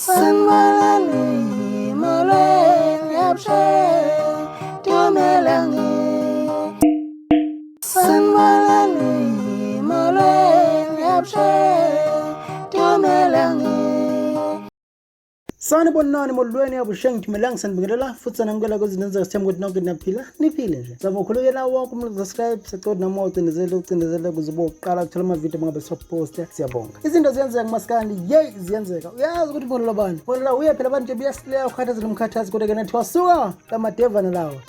Sanibonani, molweni, avuxeni, dumelang. Sanibonani, molweni, avuxeni, dumelang. Sanibonani, molweni, avuxeni, dumelang, sanibingelela futhi sanamukela kwezinto enzeka. Sithemba ukuthi nonke niyaphila, niphile nje. Sizama ukhulekela wonke umuntu subscribe, sicela noma ucindezele, ucindezele ukuze ube uqala ukuthola amavidiyo mangabe siwaposta. Siyabonga. Izinto ziyenzeka kumaskandi, yeyi, ziyenzeka. Uyazi ukuthi mbonela bani? Mbonela uye phela abantu nje buyasileya ukhathazela umkhathazi, kodwa ke nathi wasuka lamadevana lawa.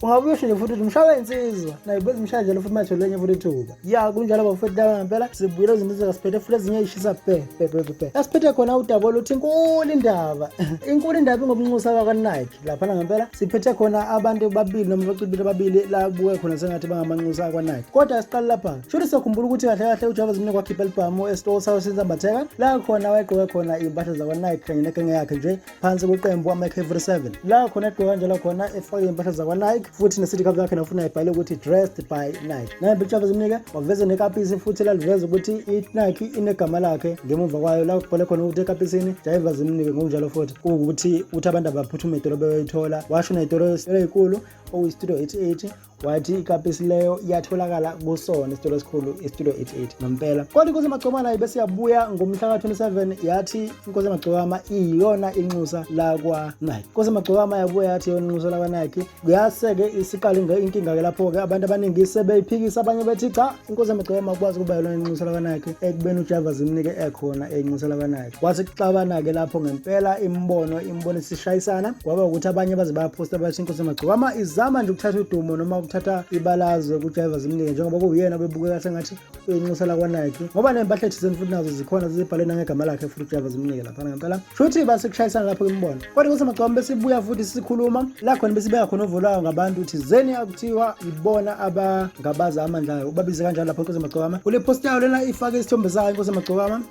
Ungabuye usho nje futhi ukuthi umshaya insizwa naye bese umshaya njalo futhi manje lenye futhi ithuba. Ya, kunjalo bafethu, laba ngempela sibuyela izinto ezikasiphethe futhi ezinye ishisa bhe bhe bhe bhe. Asiphethe khona udaba oluthi inkulu indaba. Inkulu indaba ingobunxusa bakwa-Nike. Laphana ngempela siphethe khona abantu babili noma abaculi ababili la kubuke khona sengathi bangamanxusa akwa-Nike. Kodwa siqale lapha. Shuthi siyakhumbula ukuthi kahle kahle uJava Zimnike wakhipha albhamu esitolo sayo Sinsambatheka, la khona wayegqoke khona iy'mpahla zakwa-Nike kanye negenge yakhe nje phansi kweqembu ama-K47. La khona egqoke kanjalo khona, efake iy'mpahla zakwa-Nike futhi ne-CD cover yakhe nafuna ibhale ukuthi "Dressed by Nike". Naye uJava Zimnike waveza nekapisi futhi laliveza ukuthi i-Nike inegama lakhe ngemuva kwayo, la kubhale khona ukuthi ekapisini "Jaiva Zimnike". Ngokunjalo futhi kuwukuthi uthi abantu abaphuthume ey'tolo beyoyithola. Washo ney'tolo ey'nkulu okuyi-Studio 88, wathi ikapisi leyo iyatholakala kusona isitolo esikhulu i-Studio 88 ngempela. Kodwa iNkosi Yamagcokama nayo bese yabuya ngomhla ka-27, yathi iNkosi Yamagcokama iyona inxusa lakwa-Nike. Inkosi Yamagcokama yabuya yathi iyona inxusa lakwa-Nike. Kuyase-ke isiqala inkinga-ke lapho-ke, abantu abaningi sebeyiphikisa, abanye bethi cha, iNkosi Yamagcokama akwazi ukuba yona inxusa lakwa-Nike ekubeni uJava Zimnike ekhona enxusa lakwa-Nike. Kwathi kuxabana-ke lapho ngempela, imibono isishayisana, kwaba ukuthi abanye baze bayaphosta bathi iNkosi Yamagcokama izama nje ukuthatha udumo noma ukuthatha ibalazwe kuJaiva Zimnike, njengoba kuwuyena obebukeka sengathi uyinxusa lakwa-Nike, ngoba ney'mpahla ethizeni futhi nazo zikhona zibhalwe nangegama lakhe futhi uJaiva Zimnike laphana ngempela. Shuthi basekushayisana lapho imibono. Kodwa iNkosi Yamagcokama besibuya futhi sikhuluma la khona besibeka khona uvo lwayo ngabantu thizeni akuthiwa ibona abangabaza amandla ayo, ubabize kanjalo lapho iNkosi Yamagcokama. Kule post yayo lena ifake isithombe sayo iNkosi Yamagcokama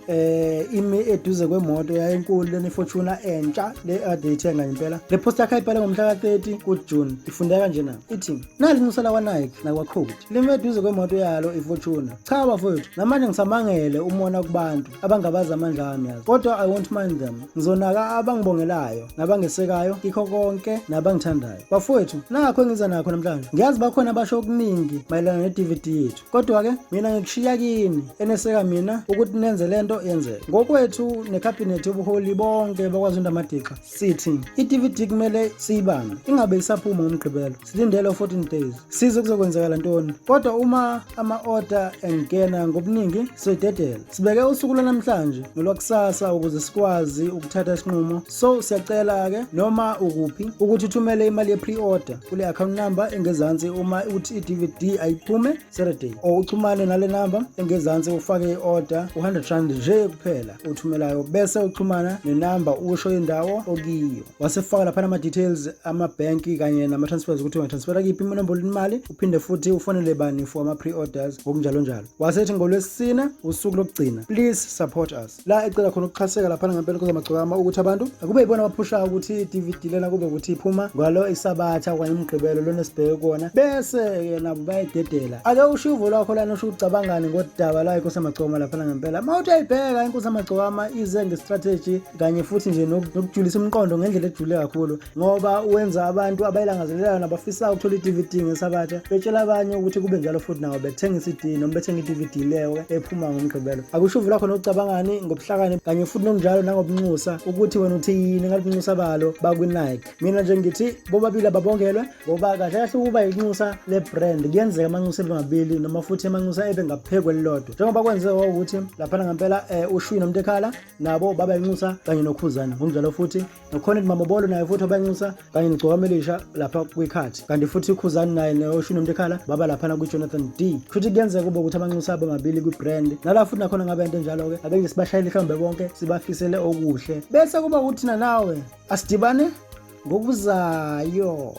imi eduze kwemoto yayinkulu lena, iFortuner entsha le ade ithenga impela. Le post yakhe ayibhale ngomhla ka-30 kuJune, ifundeka kanjena, ithi: "Nali inxusa lakwa-Nike nakwa-Code limi eduze kwemoto yalo iFortuner. Cha bafowethu, namanje ngisamangele umona kubantu abangabaza amandla ami yazi, kodwa I won't mind them. Ngizonaka abangibongelayo nabangesekayo kikho konke nabangithandayo. Bafowethu, nakho engiza nakho namhlanje. Ngiyazi bakhona abasho okuningi mayelana ne-DVD yethu, kodwa-ke mina ngikushiya kini eneseka mina ukuthi nenze lento yenzeke. Ngokwethu nekhabhinethi yobuholi bonke bakwaZulu Amadixa, sithi i-DVD kumele siyibambe ingabe isaphuma ngoMgqibelo, silindele 14 days size kuzokwenzakala ntoni. Kodwa uma ama-order engena ngobuningi sizoyidedela. Sibeke usuku lwanamhlanje nolwakusasa ukuze sikwazi ukuthatha isinqumo. So siyacela-ke noma ukuphi ukuthi uthumele imali ye-pre-order kule account number engezansi uma uthi i-DVD ayiphume Saturday, or uxhumane nale number engezansi ufake i-order, u-R100 nje kuphela uthumelayo, bese uxhumana nenamba usho indawo okiyo." Wasefaka laphana ama-details amabhenki kanye nama-transfers, ukuthi ungatransfera kiphi inombolo imali, uphinde futhi ufonele bani for ama-pre-orders, ngokunjalo njalo. Wasethi ngoLwesine usuku lokugcina, please support us. La ecela khona ukuxhaseka laphana ngempela iNkosi Yamagcokama, ukuthi abantu akube yibona abaphushayo ukuthi i-DVD lena kube ukuthi iphuma ngalo iSabatha okanye uMgqibelo lona esibheke kona, bese-ke nabo bayayidedela. Ake ushiye uvo lwakho lana, usho ucabangani ngodaba layo iNkosi Yamagcokama laphana ngempela. Uma uthi uyayibheka, iNkosi Yamagcokama ize nge-strategy kanye futhi nje nokujulisa umqondo ngendlela ejule kakhulu, ngoba wenza abantu abayilangazelelayo nabafisayo ukuthola i-DVD ngeSabatha betshela abanye ukuthi kube njalo futhi nabo bethenga i-CD noma bethenga i-DVD leyo ephuma ngoMgqibelo. Akusho uvo lakho nokucabangani ngobuhlakani kanye futhi nokunjalo nangobunxusa, ukuthi wena uthi yini ngalobunxusa balo bakwi-Nike. Mina nje ngithi bobabili ababongelwe, ngoba kahle kahle ukuba inxusa le-brand kuyenzeka amanxusa ebe mabili noma futhi amanxusa ebe ngaphezu kwelilodwa, njengoba kwenzeka ukuthi laphana ngempela uShwi noMntekhala nabo baba inxusa kanye noKhuzana, ngokunjalo futhi noCornet Mamobolo naye futhi wabanxusa kanye neGcokama Elisha lapha kwikhathi, kanti futhi uKhuzani naye noShwi noMntekhala baba laphana kwi-Jonathan D. Futhi kuyenzeka kube ukuthi amanxusa abe mabili kwi-brand, nala futhi nakhona ngabe into enjalo-ke. Ake nje sibashayele mhlawumbe bonke, sibafisele okuhle, bese kuba ukuthi thina nawe asidibane ngokuzayo.